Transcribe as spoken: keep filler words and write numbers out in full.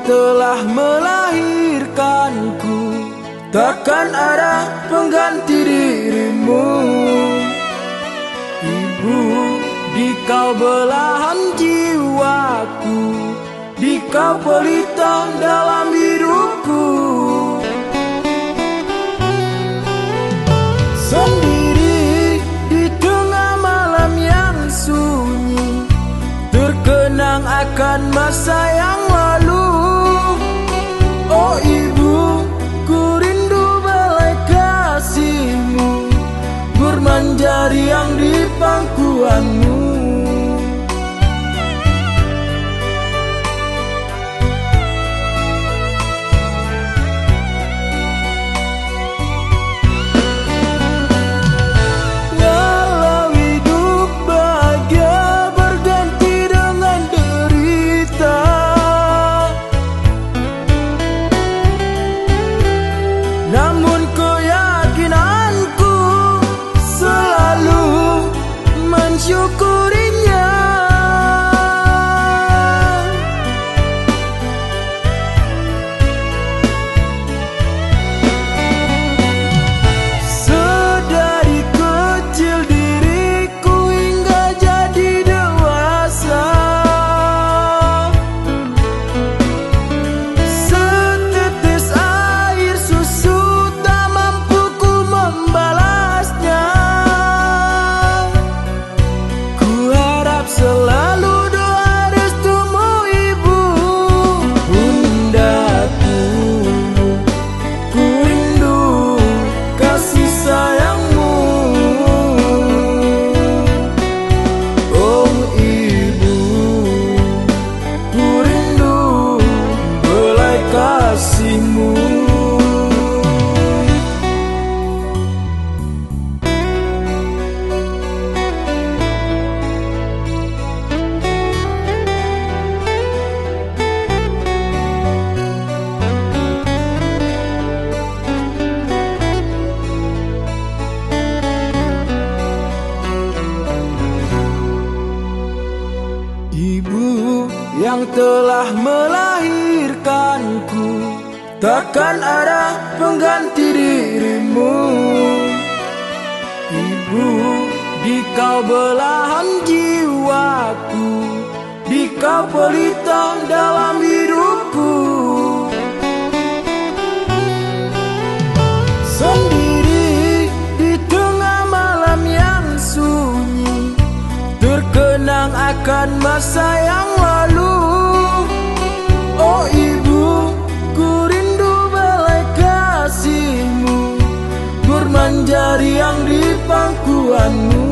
telah melahirkanku, takkan ada pengganti dirimu. Ibu, dikau belahan jiwaku, dikau pelita dalam hidupku. Sendiri di tengah malam yang sunyi, terkenang akan masa yang lalu. Oh ibu, ku rindu balai kasihmu, bermanjari yang di pangkuanmu. Walau hidup bahagia berganti dengan derita, namun keyakinanku selalu mensyukurinya. Sedari kecil diriku hingga jadi dewasa, setetes air susu tak mampu ku membalasnya. Ku harap selalu doa restumu ibu. Bundaku, ku rindu kasih sayangmu. Oh ibu, ku rindu belai kasihmu. Ibu yang telah melahirkanku, takkan ada pengganti dirimu. Ibu, dikau belahan jiwaku, dikau pelita dalam hidupku. Sendiri di tengah malam yang sunyi, terkenang akan masa yang lalu. Oh ibu, ku rindu balai kasihmu, bermanjari yang di pangkuanmu.